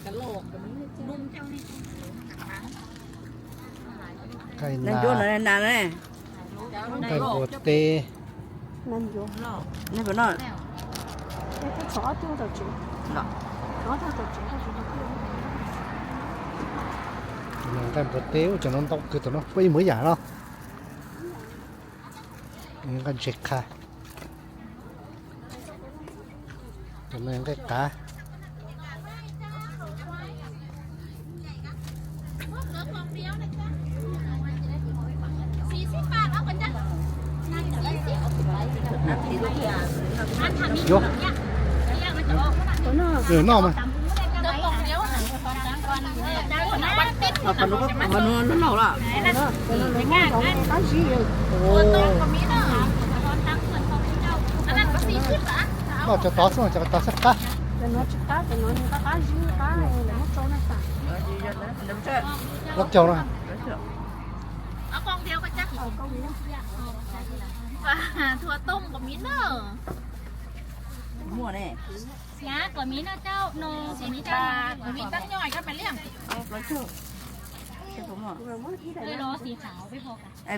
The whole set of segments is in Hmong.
Nqaij nas, nqaij npua teb, nqaij npua teb ua cov no ntau kawg tau no, puab ib muaj yam no. Nqaij ntses qha, cov no nqaij qav. Yuav, noj mas. Noj cov tod xwb, cov tod tsis qab. Lab caug no.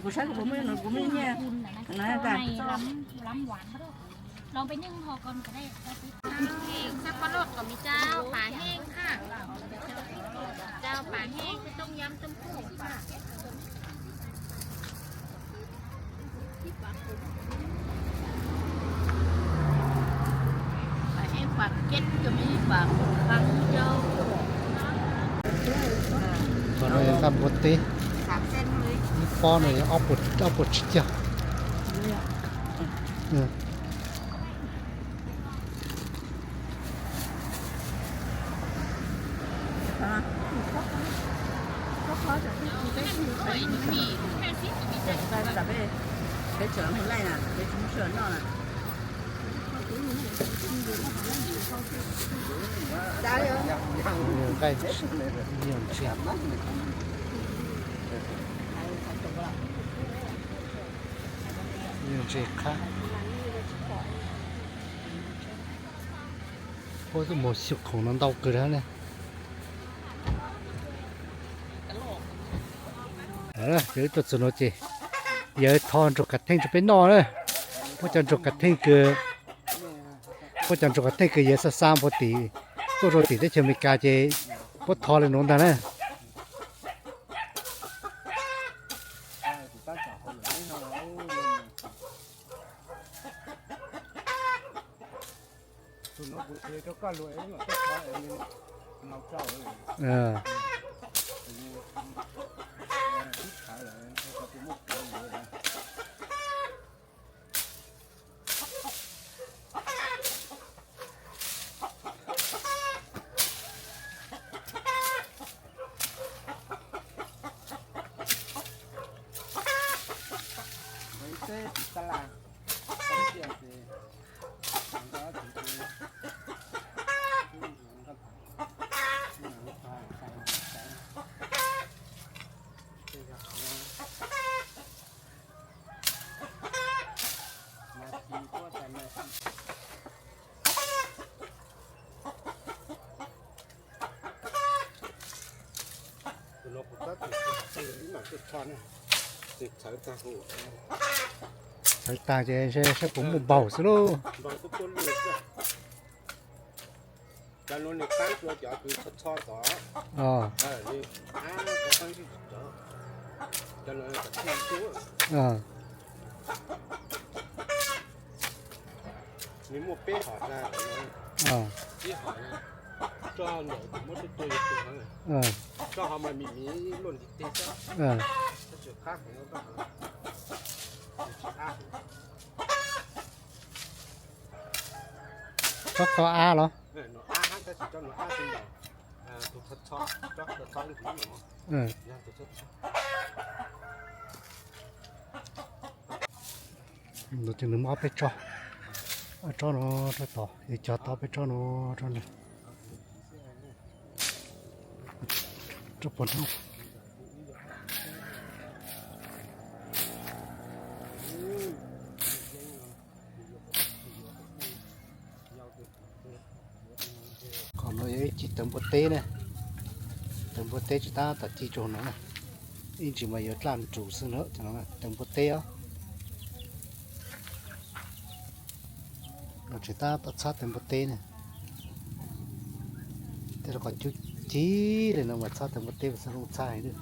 Kuv saib kuv puas muaj, kuv muaj nyiaj. Xab pas loj kom me, cau pas heej ha, cau pas heej, tooj yam tooj kuj. Qhov no yog nqaij npua teb, ib pob no yog ob puas tsib caug. Nqaij, ntses qha. Puab tuaj mus xyuas khoom no ntau kawg li ne. Ces wb tuaj txug no ces yawg thov ntsuag kav theej rau peb noj na. Puab cov ntsuag kav theej kws, puab cov ntsuag kav theej kws yawg xa xa puag tim, tuaj rau tim teb chaws Amelikas ces puab thov li nuav ntag na. Txhawv tag ces saib puas muaj npaug xwb lauj. Nws muaj peb hom na, ib hom na, tso ntawm kuv muab tuaj tua yus tus na, tso hov mas mis mis luaj ntiv teg xwb, tab sis qab heev, nws tsis qab heev. Tsob kho av los? Nws qab hab tab sis tsob nws qab xwb ntawd, tus txhob txhob, tsob txhob ntxiv no, yog tus txhob txhob. Ces nws muab ob peb tsob, ob tsob no rau tod, es cog tau ob peb tsob no rau nws, rau puag nrug. Qhov no yog Ib ci tawv npua teb ne, tawv npua teb tsis tab tom ci rau no na, ib ntsis mas yuav dlaj nrus xwb na, tawv npua teb os. No tsis tab tom txhab tawv npua teb ne, tej lub qhov cub ci li no mas txhab tawv npua teb mas xab zoo txhab heev li.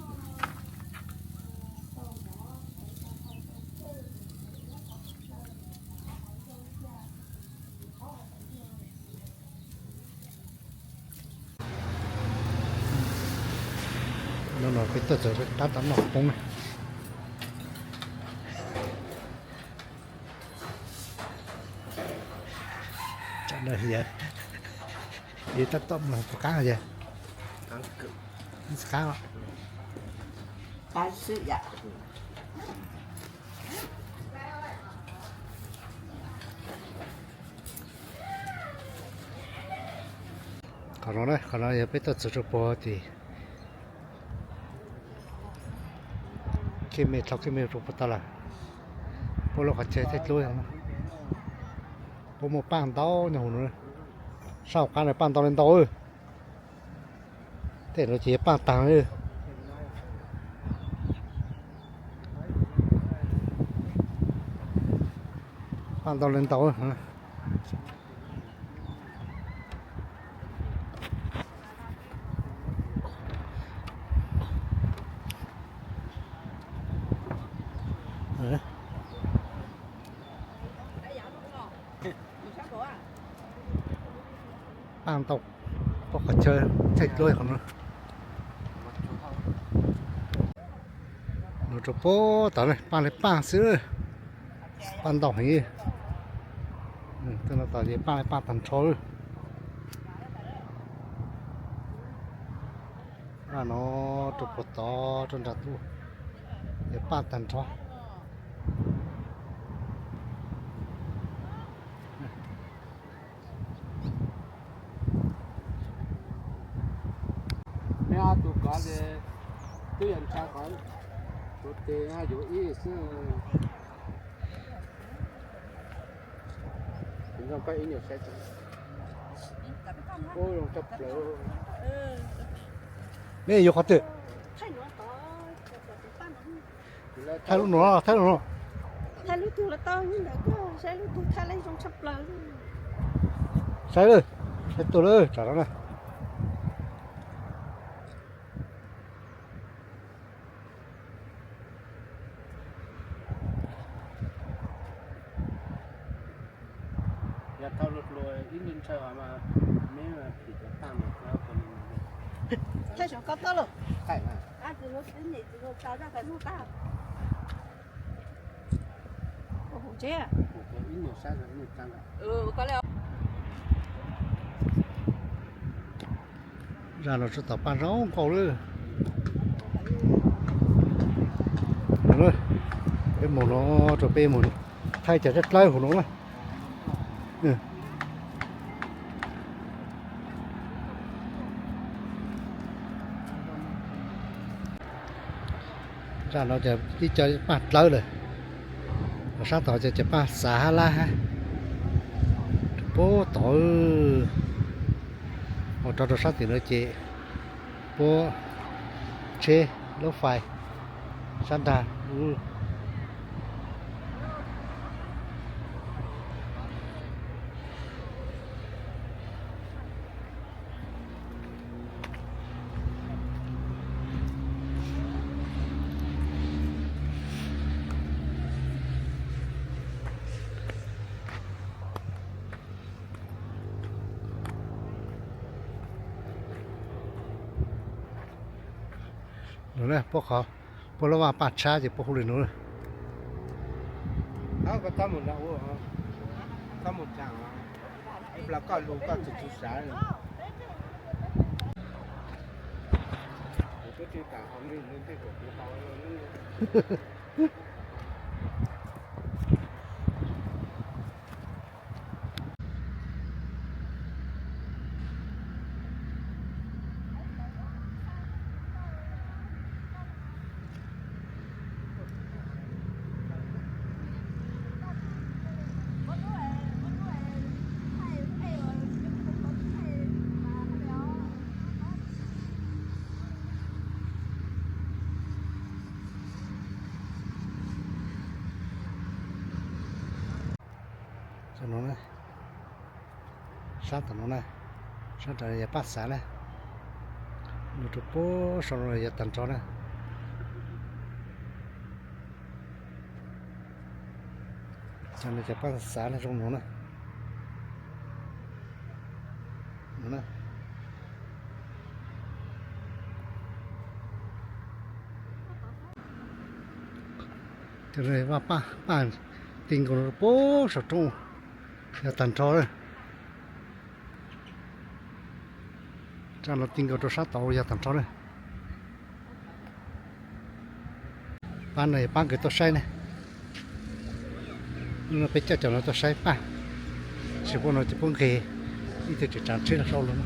No no peb tuaj txog tab tom noj poob na. Tsam no yog tab tom mus puas qab yog? Qab. Qhov no, qhov no yog peb tuaj txog rau puag tim khej me, dlhau khej me rau puag tod lawm. Puab lub qhov chaw thaij dluab no, puab muaj paj ntau nyob hauv no. Sab hauv qab no paj ntau li ntau. Tej no ces yog paj taag. Paj ntau li ntau. Paj ntau, puab qhov chaw thaij dluab qhov no. Mus rau puag tod ne, paj li paj xwb, paj ntau heev. Tej no tas ces paj li paj tag nrho. Paj no rau puag tod rau nram ntug ces paj tag nrho. Mej ob tug kov ces twb yog ntshai qhov tus tes yuav ib xwb. Zoo koj ib nyuag saib, ub zoo tshaj plaws. Mej yuav qhov twg? Thaij lub no, thaij lub no. Thaij lub tug los tau, ntawd koj saib lub tug thaij lej zoo tshaj plaws. Saib lawm, saib tuaj lawm tsam no na. Yog tau luag hluas ib nyuag ntshaw os mas meb phim cov tag no. Thaij saum koj tau lawm. Thaij na. Zaj no tsuas tom paj zoo nkauj lawm. Peb mus no, rau peb mus thaij cov dlawb dlawb hauv no na. Zaj no ces tib co paj dlawb lawm, sab tod ces cov paj xav hab lab hab. Puag tod, mus rov rau sab tim no ces puab tsheb lub fais sab nrag ub. No na, puab qhov, puab lub vaj paj tshab ces puab hu li no. Koj txhob mus nrad ua, koj mus tsaam, ib plag koj lug koj txhua txhua sav. No na, sab tom no na, sab nram yog Paj Xav na, mus rau puag saum no yog Tag Nrho na. Cov no cov Paj Xav na, zoo no na. Cov no Vaj Paj, Paj ti nkaus rau puag saum roob yog Tag Nrho na. Raj no ti nkaus rau sab tod yog Tag Nrho na. Pab no yog pab nkawd tuaj saib ne. Hnub no peb coj cov no tuaj saib Paj, tsis pub no ces pub nqis, ib tug tseem tsav tsheb los sau los.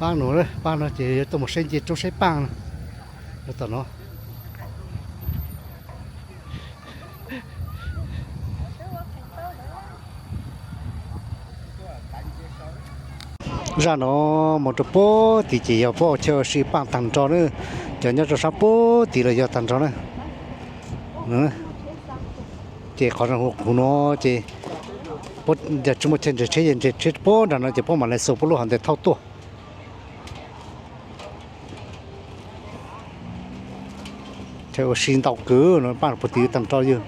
Pab no, pab no ces yuav tuaj mus saib ncig roob saib Paj no, tom no. Zaj no mus rau puag tid ces yog puag chaw ua si Paj Tag Nrho na. Cov nyob rau sab puag tid los yog Tag Nrho na. Ces qhov hu qhuv no ces yog tsis muaj chaw nres tsheb, nres tsheb puag nram no ces puab mam li xuas puab lub hov ntawd thauj tuaj. Chaw ua si ntau kawg no, Paj puag tid Tag Nrho yog,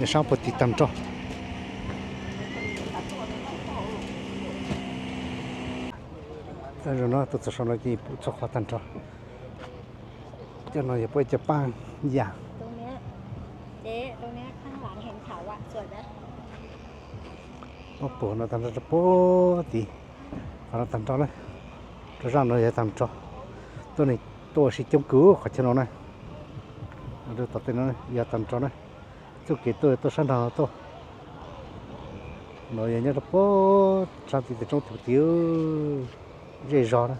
sab puag tid Tag Nrho. Zaum no tuaj txog saum no ces pum txhua qhov tag nrho. Cov no yog puab cov paaj yam. Puab pum no tag nrho rau puag tid, qhov no tag nrho na, rau zaj no yog tag nrho. Tuaj neeg tuaj ua si coob kawg qhov chaw no na. Rau tom tej no yog tag nrho na, txuj kev tuaj tuaj sab nrag tuaj. No yog nyob rau puag sab tid tes roob puag tid, zej zog na.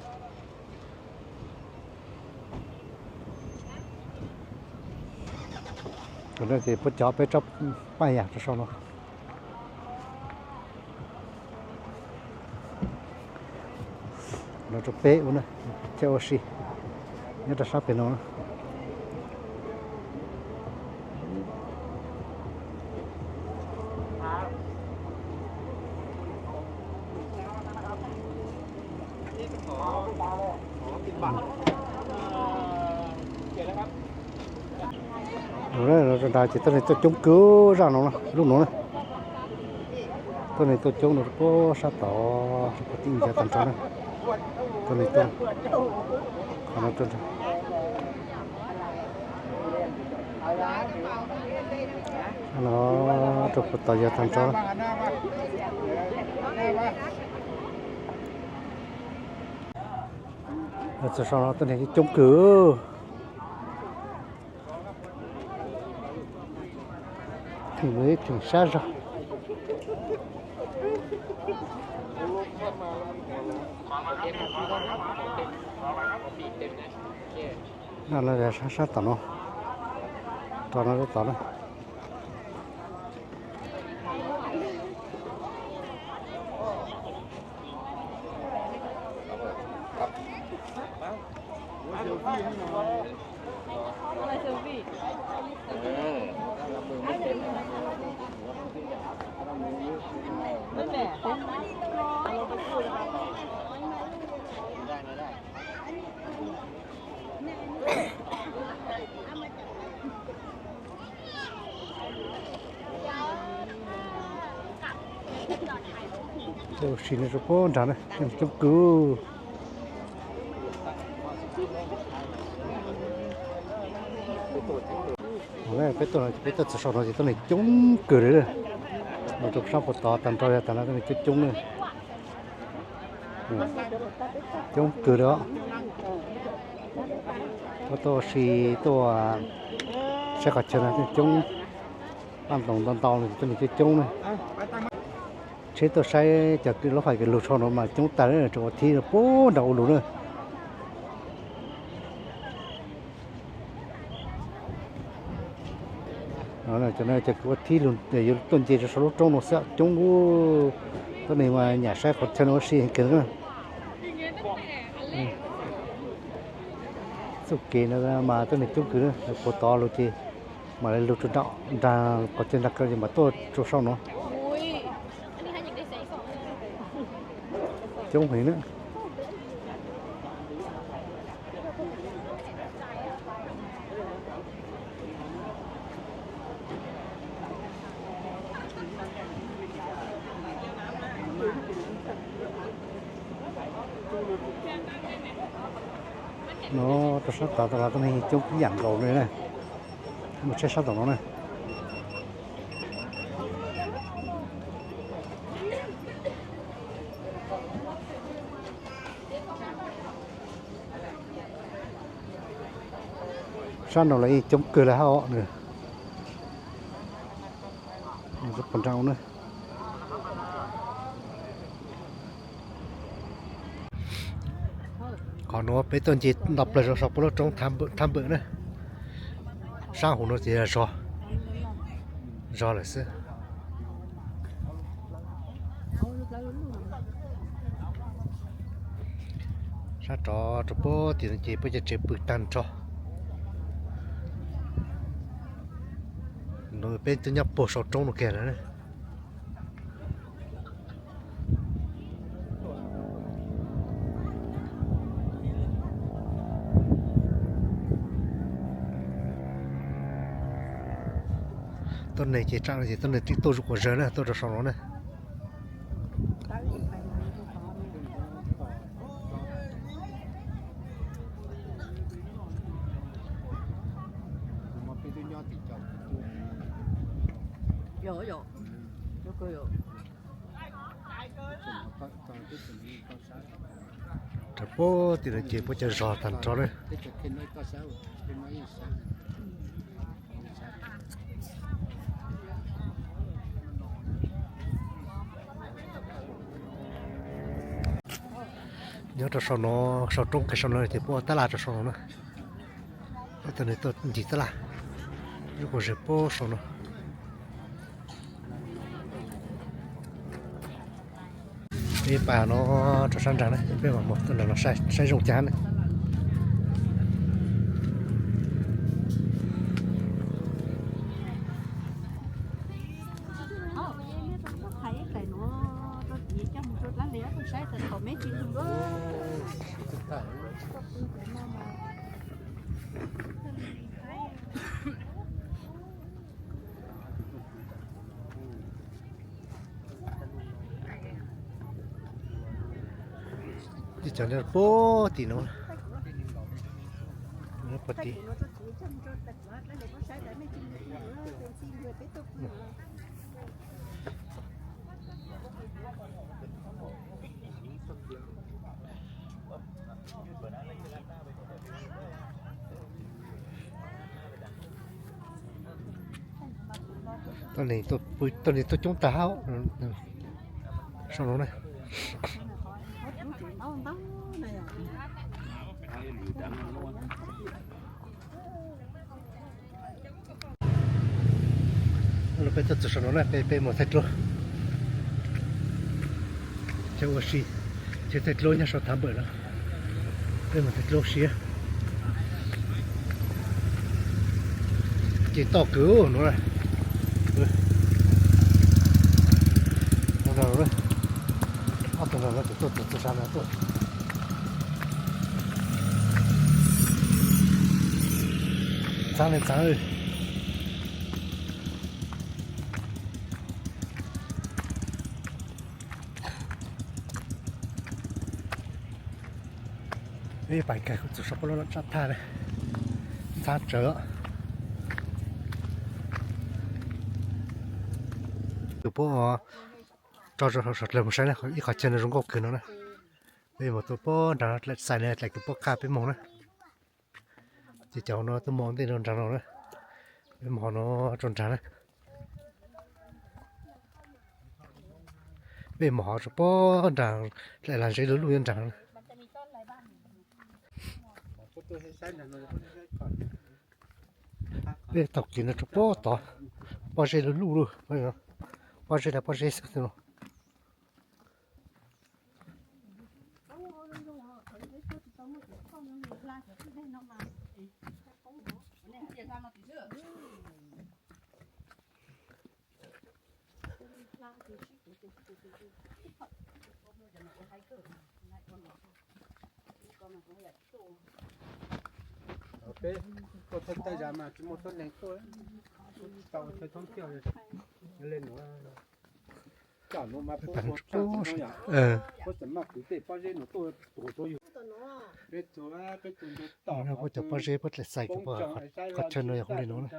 Ces puab cov peb tsob paaj yam rau saum no. No rau peb ua na, chaw ua si nyob rau sab pem no. Ces tuaj neeg tuaj coob kawg zaj no, lub no na. Tuaj neeg tuaj coob no rau puag sab tod, rau puag tim yog tag nrho na. Tuaj neeg tuaj, qhov no tuaj nrag, no rau puag tod yog tag nrho. Txog saum no tuaj neeg coob kawg. Theem no ib theem sab zog. No sab tom no, rau no rau tod na. Ua si no rau puag nrag na, coob kawg. Peb tuaj, peb tuaj txog saum no ces tuaj neeg coob kawg li. No rau sab puag tod tag nrho yog tag no tuaj neeg coob coob na. Coob kawg li os. Tuaj tuaj ua si, tuaj saib qhov chaw no tuaj coob, paj ntoos ntau ntau no tuaj neeg coob coob na. Tsheb tuaj saib cov lub hais kev lug tsho no mas coob tag, rau ua thib rau puag nram ua lug na. Cov no cov kws ua thib lug yuav tuaj nce rau saum lub roob no xwb, coob. Tuab neeg mas nyam saib qhov chaw no ua si heev kawg. Txuj kev no mas tuab neeg coob kawg, puag tod lug ces Mam li lug rua nraag qhov chaw nraag kawg ces mam tuaj rua sau no. Coob heev na. No rau sab tod tas los tuab neeg coob ib yam nkaus li na. Mus tsheb sab tom no na. Sab no los yeej coob kawg li hab os. Nws puas nrag na. Qhov nuav peb tuaj nce nto plawg rau sau puab lub roob Thab Npawm na. Sab huv nuav ces yog zog, zog lawm xwb. Sab rov rau puag tim no ces puab cov tsev pw tag nrho. Nuav peb twb nyob puag sau roob no kiag lawm. Tuab neeg ces tsam no ces tuab neeg twb tuaj zuj quas zawg na, tuaj rau sau no na. Rau puag tim no ces puab cov zog tag nrho na. Nyob rau sau no, sau roob kiag sau no ces puab ua tab laj rau sau no na. Peb tuaj nrug tuaj ntim tab laj, zuj quas zawg puag sau no. Peb pais no rau sab nraag na, peb mam mus tuaj nraag no saib zoo caag na. Cov nyob puag tim no, puag tim. Tuab neeg tuaj coob tag hab. Sau no na. Peb tuaj txug sau no na, peb, peb mus thaij dluab. Chaw ua si, chaw thaij dluab nyob sau Thab Npawm no. Peb mus thaij dluab siab. Ces toj kawg no. Ob tug nraag no ces tuaj txug sab no tuaj. Ntxhaav le ntxhaav. Peb pais kawg txug sau puab lub tsab thaj na, ntxhaav tsawv. Tus puab tso rau saum dlawg mus saib na, ib qhov chaw no zoo nkauj kawg no na. Peb mus tuaj puag nraag no, dlaim xais na, dlaim kws puab qha peb moog na. Ces cov no tuaj mus ua ntej rau nraag no na. Peb mus hov no rau nraag na. Peb mus hov rau puag nraag, dlaim lag zeb luj luj nyob nraag no. Peb taug kev no rau puag tod, pob zeb luj luj lug, pob zeb los pob zeb xwb no. Peb tuaj thawj thawj zam mas tsis muaj tuab neeg tuaj, tsis tau thawj thoob thiaj li nuav. Coj nuav mas puab ua tsaug, puab tseem maj kwv tej pob zeb nuav tuaj tuag rua yug. Peb tug, peb tug ntu tom, puab cov pob zeb puab dlaim xais kws puab qhov chaw nuav yog hauv li nuav na.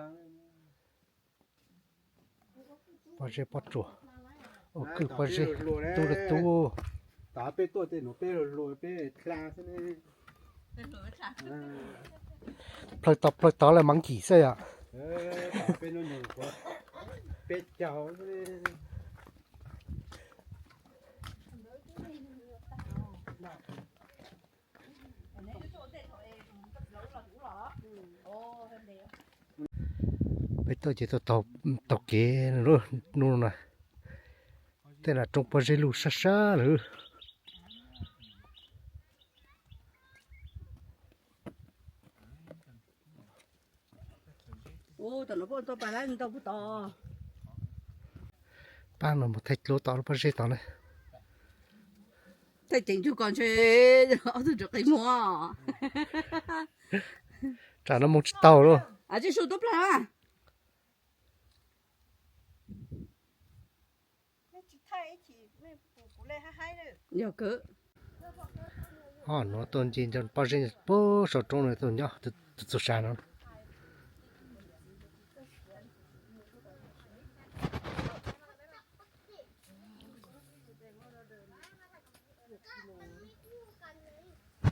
Pob zeb pob tsuas, ua kwj pob zeb, tub lawm tub. Tom peb tuaj tej nuav peb luag luag peb dlha xwb ne. Plhaw tod plhaw tod lawm mas nkim xwb yom. Peb caug. Peb tuaj ces tuaj taug kev lub nub na, tej no roob pob zeb luj sab sab lawm. Pab no mus thaij dlua tom lub pob zeb tod na. Thaij ceev tug ko ntshe ob tug tseem qi muag. Tsam no mus tsis taug lawm. Tsis su tub plag. Yog kawg. Ho nuav tuaj nce nco pob zeb puag saum roob no tuaj nyob tus txug sa no.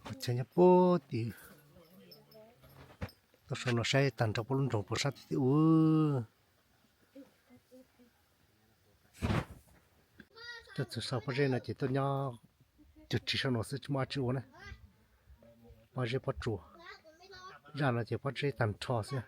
Qhov chaw nyob puag tim, tuaj saum no saib tag nrho puab lub nroog puag sab tim tim ub. Tuaj txug saum pob zeb no ces tuaj nyob cuag tsis saum no xwb tsis muaj dab tsi ua na. Pob zeb pob tsuas, zaj no ces pob zeb tag nrho xwb.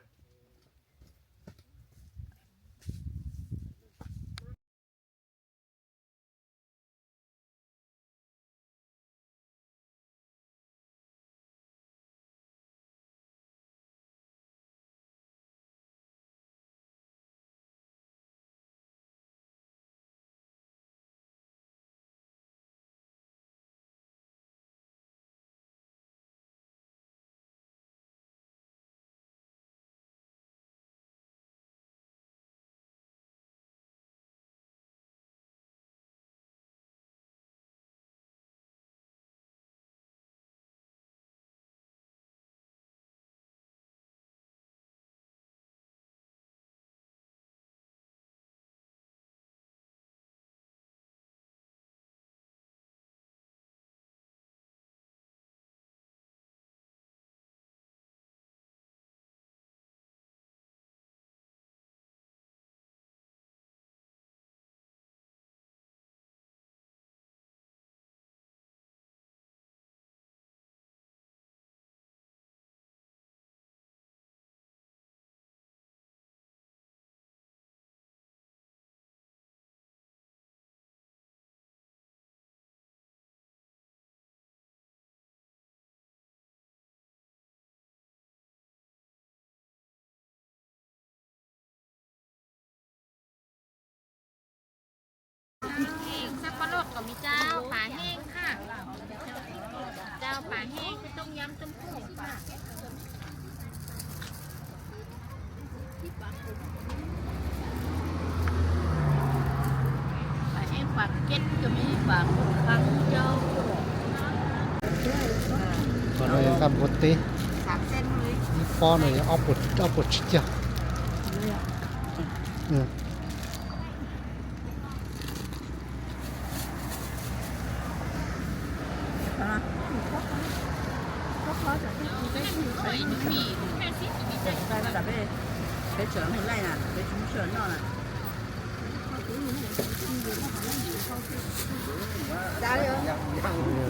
Qhov no yog nkaj npua teb, ib pob no yog ob puas tsib caug.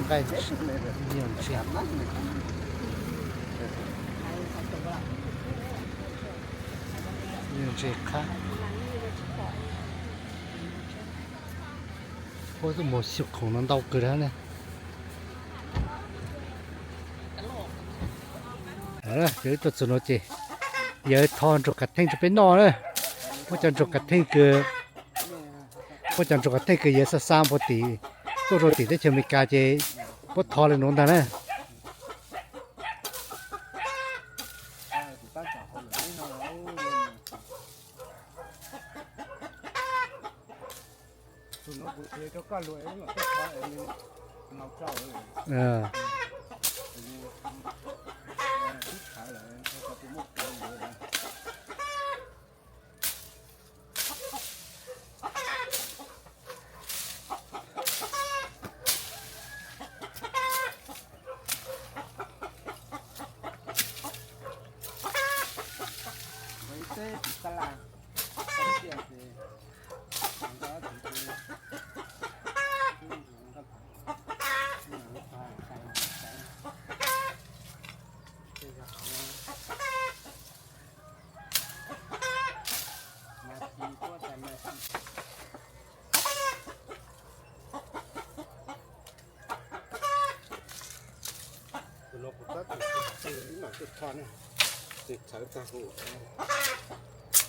Nqaij, ntses qhab. Puab tuaj mus xyuas khoom no ntau kawg na. Yog wb tuaj txug no ces yawg tho ntsuag kav theej rau peb noj na. Muab cov ntsuag kav theej kws Muab cov ntsuag qhov theej kws yuav xa xa puag tim, tuaj rau tim teb chaws Amelikas ces puab tho li nuav ntag na.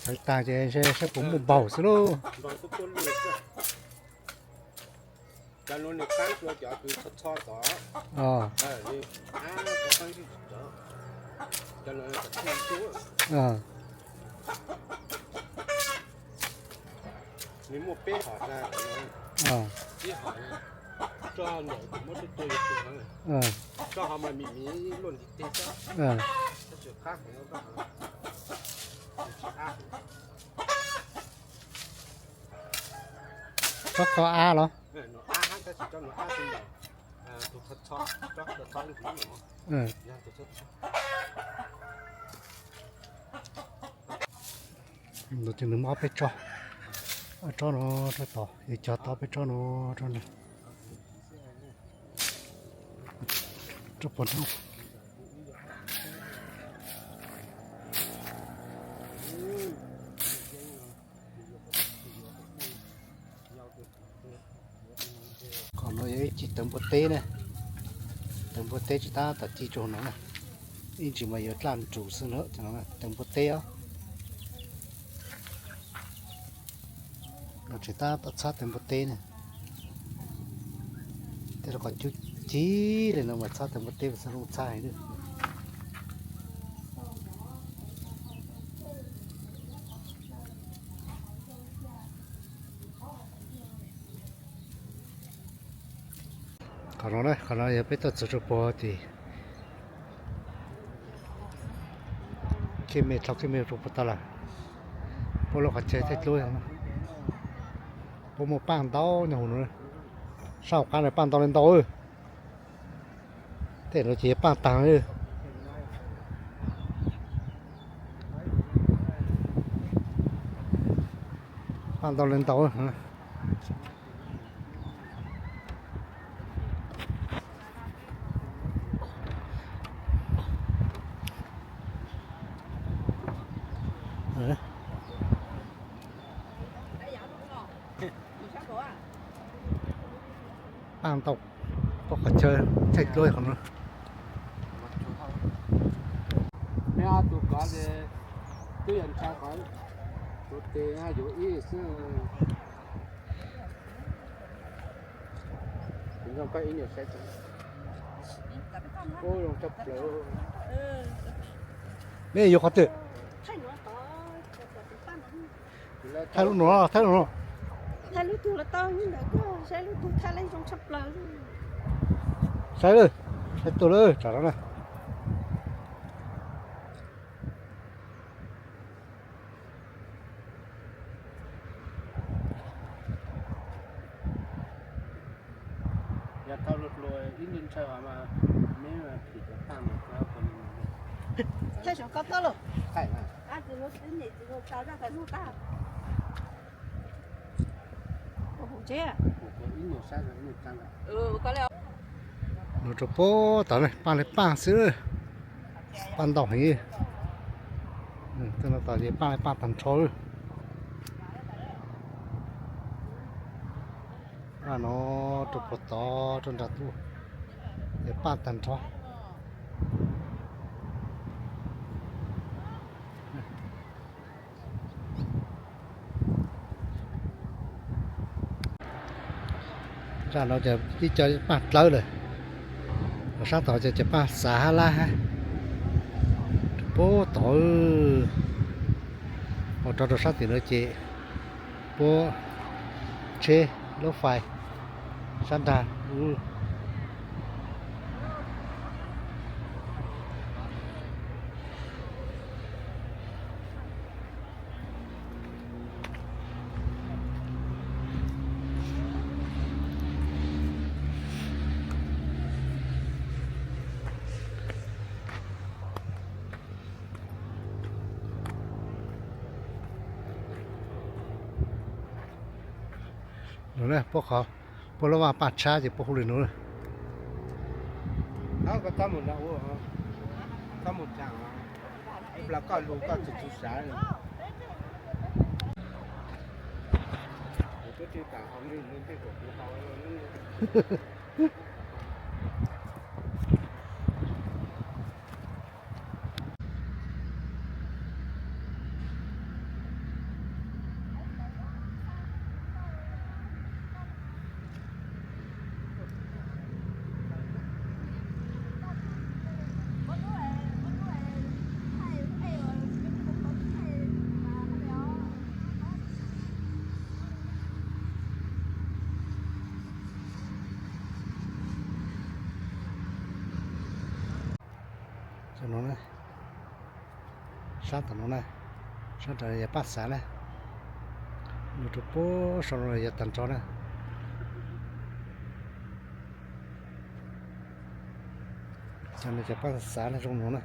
Txhawv tag ces saib puas muaj npaug xwb lauj. Cov nuav nws qaab dua cov kws txho txho tod. Nws muaj peb hom na, ib hom na, tso ntawm muab tuaj tua yuav tua, tso hov mas mim mim luaj ntiv teg xwb, tab sis qab heev, tsis qab heev. Tsob qhov av los? Nuav av hab tab sis tsob nuav av xwb ntawd, tus txho txho, tsob txho txho ib ntsis no, yog tus txho txho. Ces nws muab ob peb tsob, ob tsob no rau tod, es cog tau peb tsob no rau nws. Rau puag no. Qhov no yog ib chim tawv npua teb na, tawv npua teb tsis tab tom ci rau no na, ib ntsis mas yuav dlaj nrus xwb na, tawv npua teb os. No tsis tab tom txhab tawv npua teb na, tej zaum qhov cub cig li no mas txhab tawv npua teb mas xab zoo txhab heev. Qhov no, qhov no yog peb tuaj txug rau puag tim kiag me dlhau kiag me rau puag tod lawm. Puab lub qhov chaw thaij dluab, puab muaj paaj ntau nyob huv no, sab hauv qab no paaj ntau li ntau. Tej no ces paaj taag li, paaj ntau li ntau. Paaj ntau, puab qhov chaw thaij dluab qhov no. Mej ob tug kov ces twb yog ntshai qhov tus tes yuav ib xwb. Tus ntoo koj ib nyuag saib, ub zoo tshaj plaws. Mej yuav qhov twg? Thaij lub nuav, thaij lub nuav. Thaij lub tug los tau, ntawm koj saib lub tug thaij lej zoo tshaj plaws. Saib lawm, saib tuaj lawm, tsam no na. Yog thaij lub nuav ib ntshai mas meb phim cov paaj mas. Thaij saum koj tau lawm. Nuav rau puag tod ne, paaj li paaj xwb, paaj ntau heev. Tej no tas ces paaj li paaj tag nrho. Paaj no rau puag tod rau nram ntug, ces paaj tag nrho. Sab no ces ib co paj dlawb lawm, sab tod ces cov paj xav hab lab hab. Puag tod, mus rau rau sab tim no ces puab tsheb lub fais sab nrag. Puab qhov, puab lub vaj paj tshab ces puab hu li no. Sab tom no na, sab nrad yog paj xav na, mus rau puag saum no yog tag nrho na. Cov no cov paj xav na zoo no na.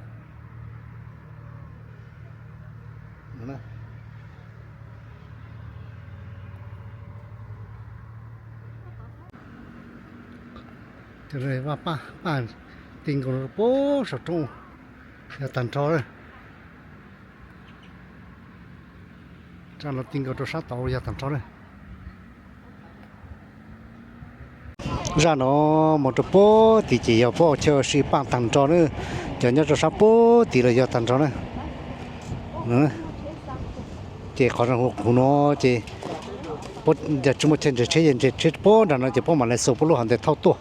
Cov no paj, paj ti nkaus rau puag saum roob yog tag nrho na. Zaj no ti nkaus rau sab tod yog tag nrho na. Zaj no mus rau puag tid ces yog puag chaw ua si paj tag nrho na. Cov nyob rau sab puag tid los yog tag nrho na. Ces qhov zoo hu qhov no ces yog tsis muaj chaw nres tsheb, nres tsheb puag nram no ces puab mam li xuas puab lub hauv ntej thauj tuaj.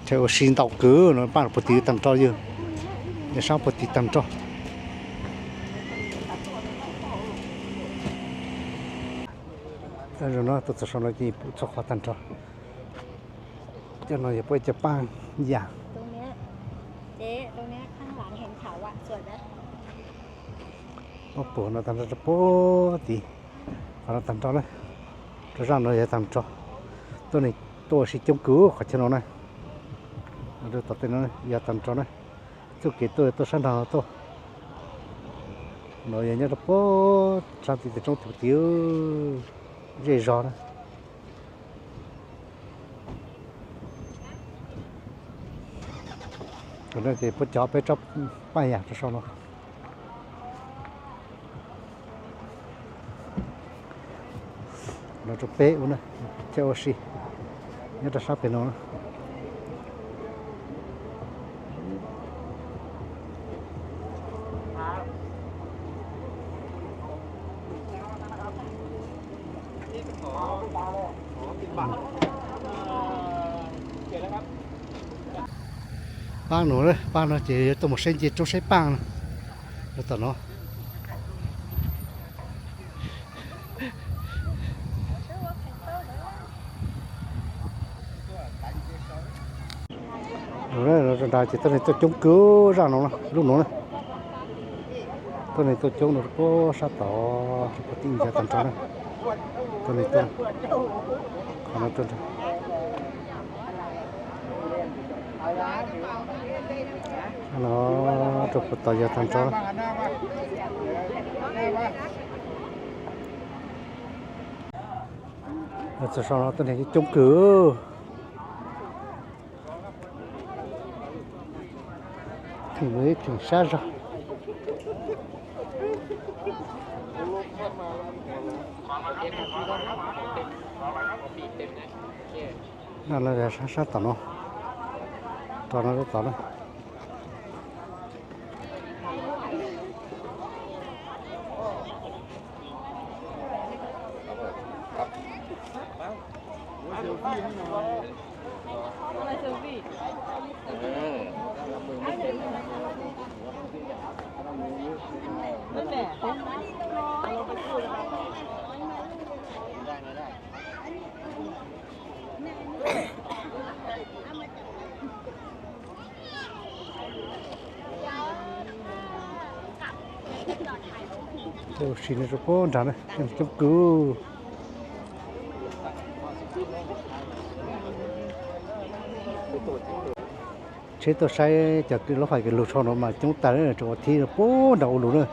Chaw ua si ntau kawg no, paj puag tid tag nrho yog, sab puag tid tag nrho. Zoo no tuaj txog saum no ces pum txhua qhov tag nrho. Cov no yog puab cov paj yam. Puab pum no tag nrho rau puag tid. Qhov no tag nrho na. Rau zaj no yog tag nrho. Tuaj neeg tuaj ua si coob kawg qhov chaw no na. Tom tej no yog tag nrho na. Txuj kev tuaj tuaj sab nrag no tuaj. No yog nyob rau puag sab tid, roob tid, zej zog na. Ces puab cov peb tsob paj yam rau saum no. No rau peb ua na, chaw ua si nyob rau sab pem no na. Paj no, paj no ces yuav tuaj mus saib ncig roob saib paj no. Tom no rau nrad ces tuaj neeg tuaj coob kawg zaj no, lub no na. Tuaj neeg tuaj coob no puag sab tod, puag tim ncig tag nrho na. Tuaj neeg tuaj, qhov no tuaj nrad. No rau puag tod yog tag nrho. Txog saum no tuaj neeg coob kawg. Theem no ib theem sab zog. No sab tom no, rau no rau tod na. Sim no rau puag nrad na, coob kawg. Tsheb tuaj saib cov lub fais kws lug sau no mas coob tag, rau ua thib puag nrad ua lug na.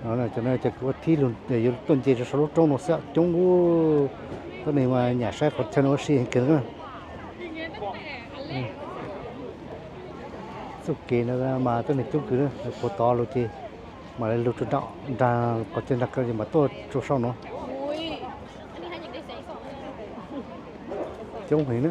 Cov no cov kws ua thib lug yuav tuaj nce rau sau lub roob no xwb coob. Tuab neeg mas nyam saib qhov chaw no ua si heev kawg na. Txuj kev no mas tuab neeg coob kawg, puag tod lug ces mam li lug rau nram, nram qhov chaw nram kawg ces mam tuaj rau sau no. Coob heev na.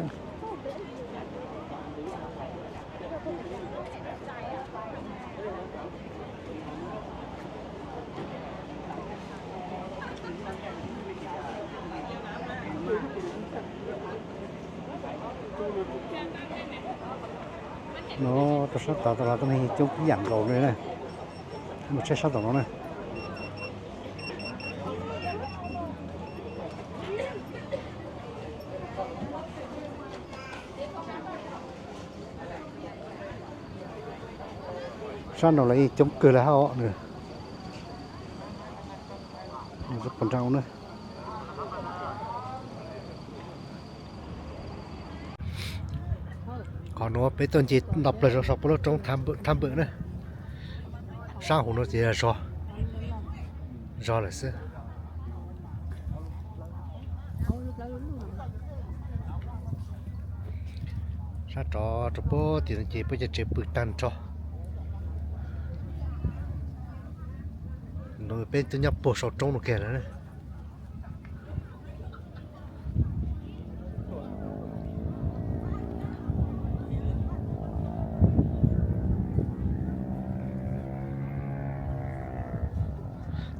No rau sab tod los tuab neeg coob ib yam nkaus li na. Mus tsheb sab tom no na. Sab no los yeej coob kawg li hab os. Puag nrad na. Qhov nuav peb tuaj nce nto plawg rau sau puag lub roob Thab Npawm na. Sab hauv no ces yog zog, zog lawm xwb. Sab rov rau puag tim no ces puab cov tsev pw tag nrho. No peb twb nyob puag sau roob no kiag lawm.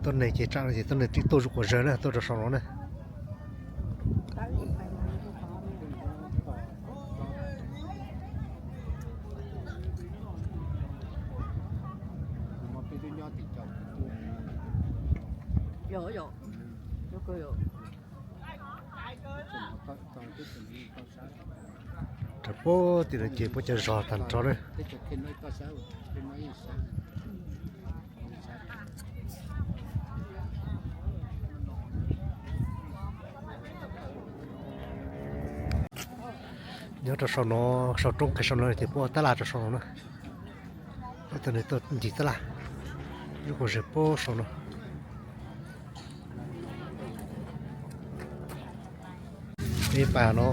Tuab neeg ces tsam no ces tuab neeg twb tuaj zuj quas zawg na, tuaj rau sau no na. Rau puag tim no ces puab cov zog tag nrho na. Nyob rau sau no, sau roob kiag sau no ces puab ua tab laj rau sau no na. Peb tuaj ncig tab laj, zuj quas zawg puag sau no. Peb pais no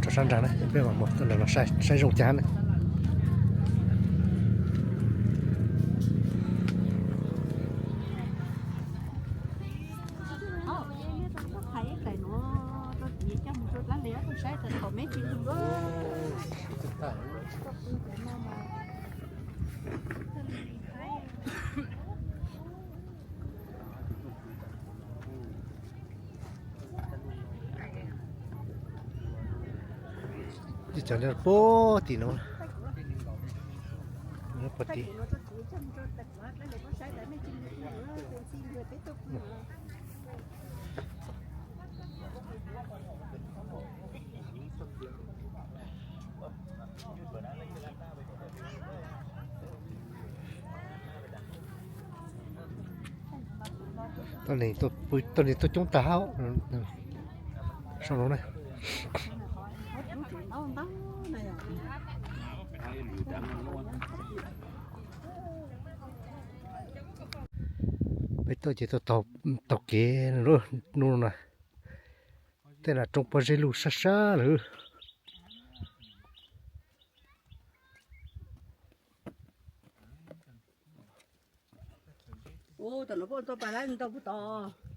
rau sab nrad na, peb mam mus saib zoo cas na. Cov puag tim no, puag tim. Tuab neeg tuaj coob tag hab. Sau no na. Peb tuaj ces tuaj taug kev lub hnub no na. Tej no roob pob zeb luj sab sab lawm. Ua tom no puab tau pais lawm, tau puag tod.